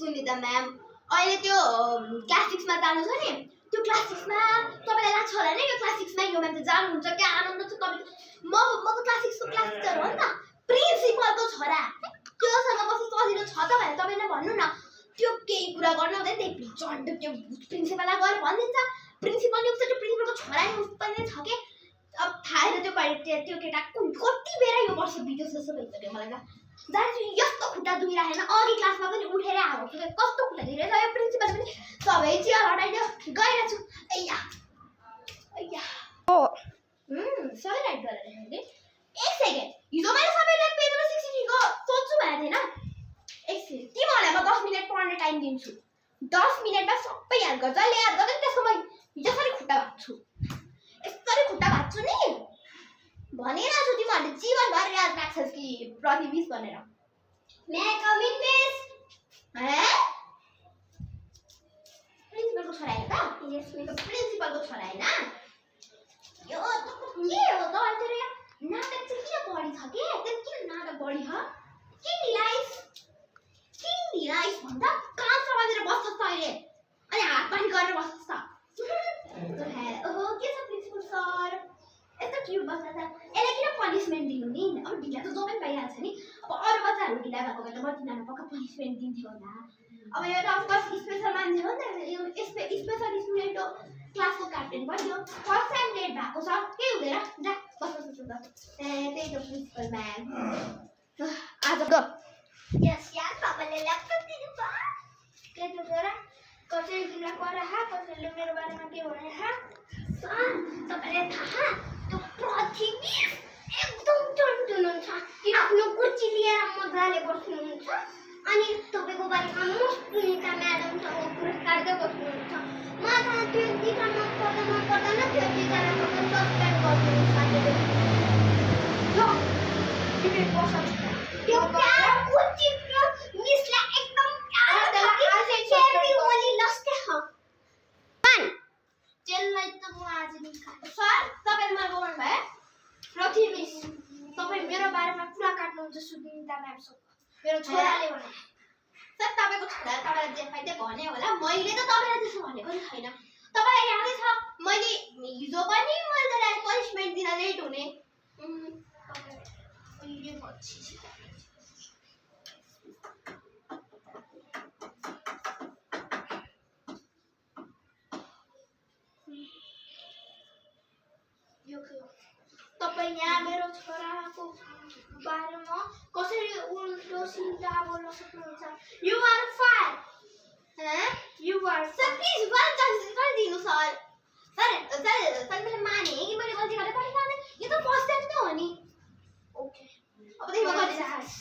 Sunita ma'am अहिले त्यो class 6 मा जानु छ नि त्यो क्लास 6 मा तपाईलाई लाग्छ होला नि यो क्लास 6 मा यो म्याम त जानुहुन्छ के आनन्द छ तपाईँ म त क्लास 6 को क्लास टिचर हो नि त प्रिन्सिपलको छोरा त्योसँग कस्तो सजिलो छ त भनेर तपाईले भन्नु न त्यो केही कुरा गर्न हुँदैन त्यही चण्ड त्यो प्रिन्सिपललाई गएर भनिदिन्छ प्रिन्सिपल नि त्यो प्रिन्सिपलको छोरा नि पनि छ के अब थाहा छैन त्यो केटा कति बेला यो वर्ष बित्यो जस्तो भइसक्यो मलाई त जान्छु यस्तो खुट्टा दुखिरहेन अघि क्लासमा पनि उठेर आएको छु कस्तो खुट्टा दुखिरहेछ यो प्रिन्सिपल पनि सबै चियर हटाइदियो गइरहेको छु अय्या अय्या हो सबै राइट गरेर मैले एक सेकेन्ड हिजो मैले सबैलाई पेजमा 60 को सोध्छु भनेको थिएन एक सेकेन्ड तिमीहरूलाई म 10 मिनेट पढ्ने टाइम दिन्छु 10 मिनेटमा सबै याद गर्छ ले याद गर्छ त्यसको म यसरी खुट्टा भाग्छु यसरी खुट्टा भाग्छु नि भनेर छु तिमीहरूले जीवनभर याद राख्छस् कि प्रति 20 भनेर मे कमिङ मिस प्रिन्सिपलको छोरा हैन त यस मेरो प्रिन्सिपलको छोरा हैन यो त के हो त अहिले नाटक चाहिँ किन बढी छ के त्यो किन नाटक बढी छ के निलाइस भन्दा कहाँ समातेर बस्छस् त अहिले अनि हात पानी गरेर बस्छस् त ओहो के छ प्रिन्सिपल सर यस्तो क्युट बस्छ त यसलाई किन पनिसमेन्ट दिनु नि अब ढिला त जो पनि पाइहाल्छ नि अब अरू बच्चाहरू ढिला भएको भए त म तिनीहरूलाई पक्का पनिसमेन्ट दिन्थ्यो होला अब यो त अफकोर्स स्पेसल मान्छे हो नि त यो स्पेसल स्टुडेन्ट हो क्लासको क्याप्टेन पनि हो फर्स्ट टाइम लेट भएको छ के हुँदैन जा बस त्यही त प्रिन्सिपल म्याम आज त यस यार तपाईँले ल्यापटप दिनु भयो के त छोरा कसैले तिमीलाई पढाहा कसैले मेरो बारेमा के भनेहा तपाईँलाई थाहा त्यो पृथ्वी एकदम टन्टुनुहुन्छ आफ्नो कुर्सी लिएर मजाले बस्नुहुन्छ अनि तपाईँको बारेमा म सुनिता म्याडमसँग पुरस्कार चाहिँ बस्नुहुन्छ म त त्यो टिचरमा पर्दैन त्यो टिचरलाई म सस्पेन्ड गर्नुहुन्छ त्यो प्यारो कुर्सी मिसलाई एकदम प्यारो लस्ते ह त्यसलाई त म आज निकाल्छु सर तपाईले मलाई बोल्नु भयो प्रति मिस तपाई मेरो बारेमा कुरा काट्नुहुन्छ सुनिता म्यामसँग मेरो छोराले भने सर तपाईको छोरा तपाईलाई जे फाइदा भने होला मैले त तपाईलाई त्यसो भनेको नि छैन तपाईलाई यादै छ मैले हिजो पनि मैले तपाईलाई पनिशमेन्ट दिन लेट हुने अहिले पछि तपाईं यहाँ मेरो छोराको बारेमा कसरी उल्टो सिधा बोल्न सक्नुहुन्छ you are fire you are sir please one chance गरिदिनु सर मैले माने कि मैले गल्ती गरेर पनि यो त फर्स्ट टाइम त हो नि ओके अब तिमी गर्दै जास्